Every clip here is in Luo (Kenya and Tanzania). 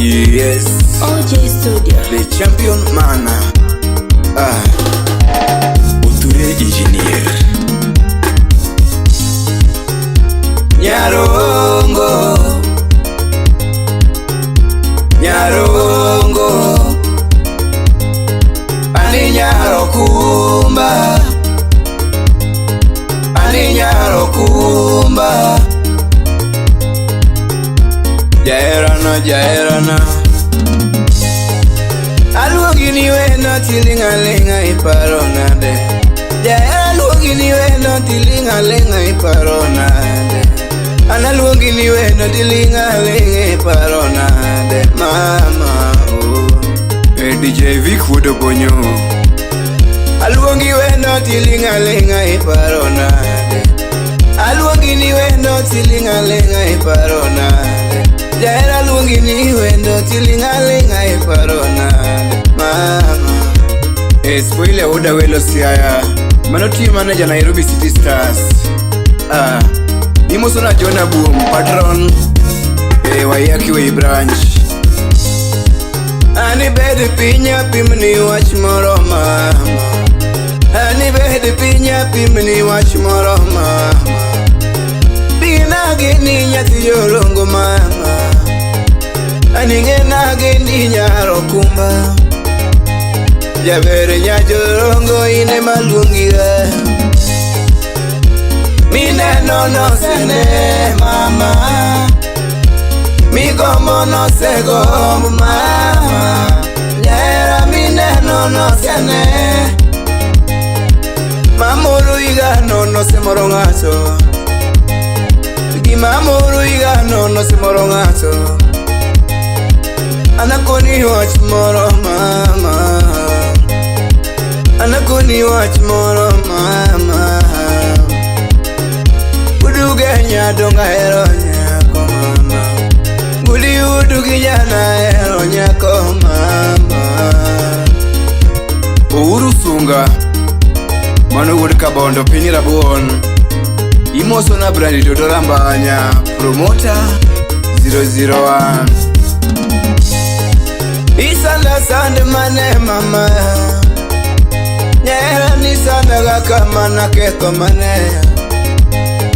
Yes, OJ Studio. The champion man. Ah, Oture engineer. Nyarongo, Nyarongo, ani Nyarokumba, ani Nyarokumba. Jaherana, jaherana. Aluongi ni wendo tiling' aling'a iparo nade. Jahera aluongi ni wendo tiling' aling'a iparo nade. An aluongi ni wendo tiling' aling'a iparo nade mama oh. E DJ Vic Wuod Obonyo. Aluongi wendo tiling' aling'a iparo nade. Aluongi ni wendo tiling' aling'a iparo nade. Jahera aluongi ni wendo tiling' aling'a iparo nade mama. E spoiler Wuod Awelo Siaya. Mano team manager Nairobi City Stars. Ah, imoso na John Abuom, patron. E Waiyaki Way branch. Ani bed piny apimni wach moro mama. Ani bed piny apimni wach moro mama. Bina gini nyathi jorongo mama. Ani ng'ena gini nyaro kumba. Jaber nya jorongo ine maluongiga. Mineno nosene mama. Migombo nosegomb mama. Jahera mineno nosene. Mamoro higano nosemoro ng'ato. Gima moro higano nosemoro ng'ato. Anakoni wach moro mama. Anakoni wach moro mama. Uduge nyadonga hero nyako mama. Gudi udugi jana hero nyako mama. Uhuru Sunga. Mano wuod Kabondo piny Rabuon. Imoso na Brandi Toto Rambanya. Promoter 001. Isanda sande mane mama. Nyahera ni sanda ga kama na ketho mane.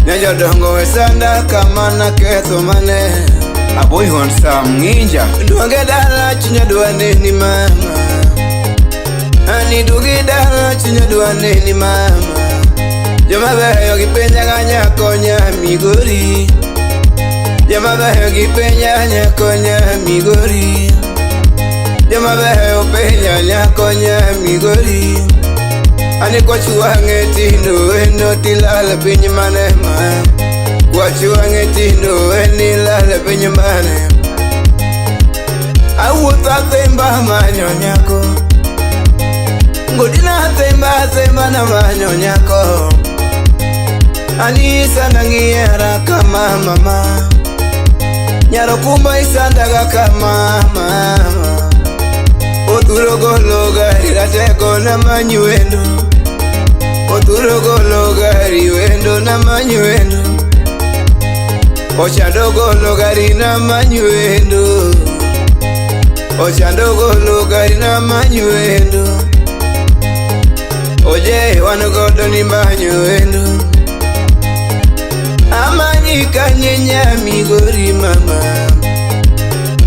Nyajodongo we sanda kama na ketho mane. Aboy hon Sam Nginja. Duoge dala chunya dwa neni mama. Ani duogi dala chunya dwa neni mama. Joma beyo gipenja ga nyako nya Migori. Joma beyo gipenja nyako nya Migori. Joma beyo penja nyako nya Migori. Ani kwach wang'e tindo eno tilal piny mane ma. Kwach wang'e tindo en ilal piny mane. Awuotho athemba manyo nyako. Ngodina athemba athemba na manyo nyako. Ani isanda ng'iera kama mama. Nyaro kumba isandaga kama mama. Othuro golo gari ratego na manyi wendo. Othuro golo gari wendo na manyi wendo. Ochando golo gari na manyi wendo. Ochando golo gari na manyi wendo. Oje wan godo ni manyo wendo. Amanyi kanye nya Migori mama.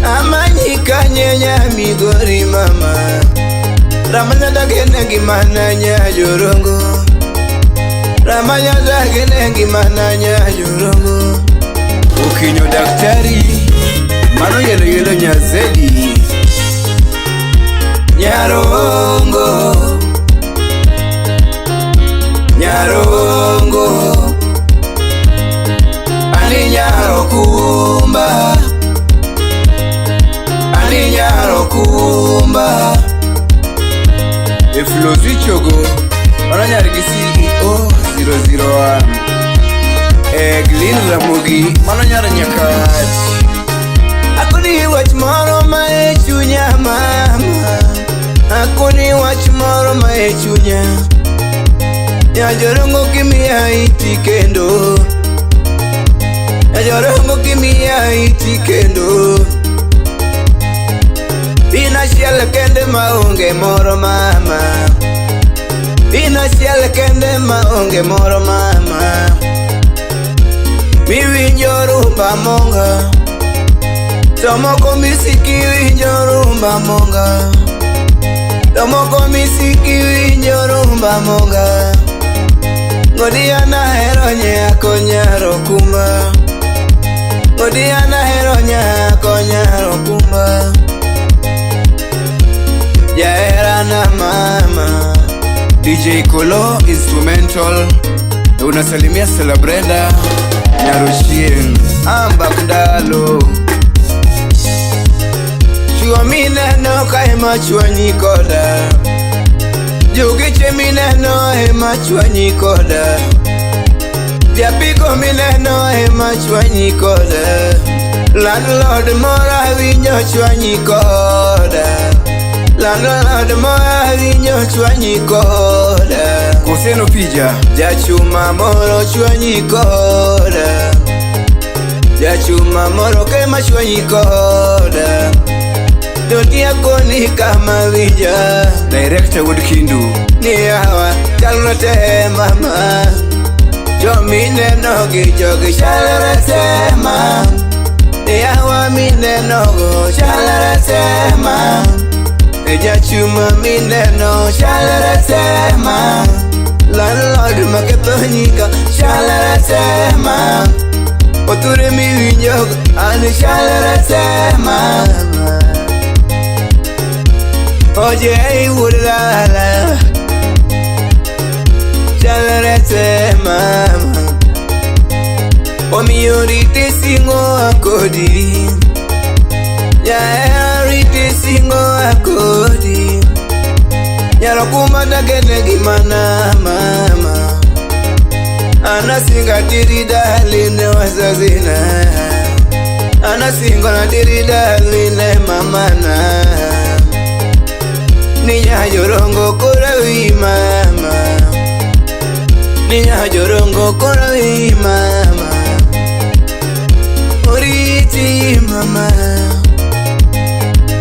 Amanyi kanye nya Migori mama. Ramanya dagene ngimana nya jorongo. Ramanya dagene ngimana nya jorongo. Okinyo daktari. Mano yelo yelo nyazedi. Nyarongo, Nyarongo, ani Nyarokumba, ani Nyarokumba. Eflozi Chogo. Mano nyar gi CEO 001. E Glin Ramogi. Mano nyar Nyakach. Akoni wach moro ma e chunya mama. Akoni wach moro ma e chunya. Nyajorongo kimiya iti kendo. Nyajorongo kimiya iti kendo. achiel kende maonge moro mama. In achiel kende maonge moro mama. Miwinjo rumba monga. To moko misiki winjo rumba monga. To moko misiki winjo rumba monga. Ngodi anahero nyako nyaro kumba. Ngodi anahero nyako nyaro kumba. Jahera na mama. DJ Kolo Instrumental, unasalimia Stella Brenda Nyarochien Amba ndalo. Chuo mineno ka ema chwanyi koda. Jogeche mineno ema chwanyi koda. Japiko mineno ema chwanyi koda. Landlord moro awinjo chwanyi koda. Landlord moro awinjo chwanyi koda. Koseno Pija. Jachuma moro chwanyi koda. Jachuma moro kema chwanyi koda. Dotia koni kama winja. Director Wood Kindu. Ni hawa chalre te mama. Jomineno gi jogi chalre te ma. Ni hawa mineno go chalre te ma. E jachuma mineno chalre te ma. Landlord maketho nyinga chalre te ma. Oture miwinjo an chalre te ma. Oje wuod dala chalre te mama. Omiyo rite singo akodi. Jahera rite singo akodi. Nyalo kuma dagene gi mana mama. Anasinga tiri daline wazazina. Anasingo na tiri daline mamana. Ninya jorongo kora wi mama. Ninya jorongo kora wi mama. Oriti mama.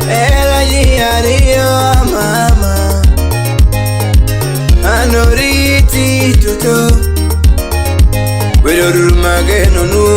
Era jiariyo mama. Anoriti tuto. Wero mageno nu.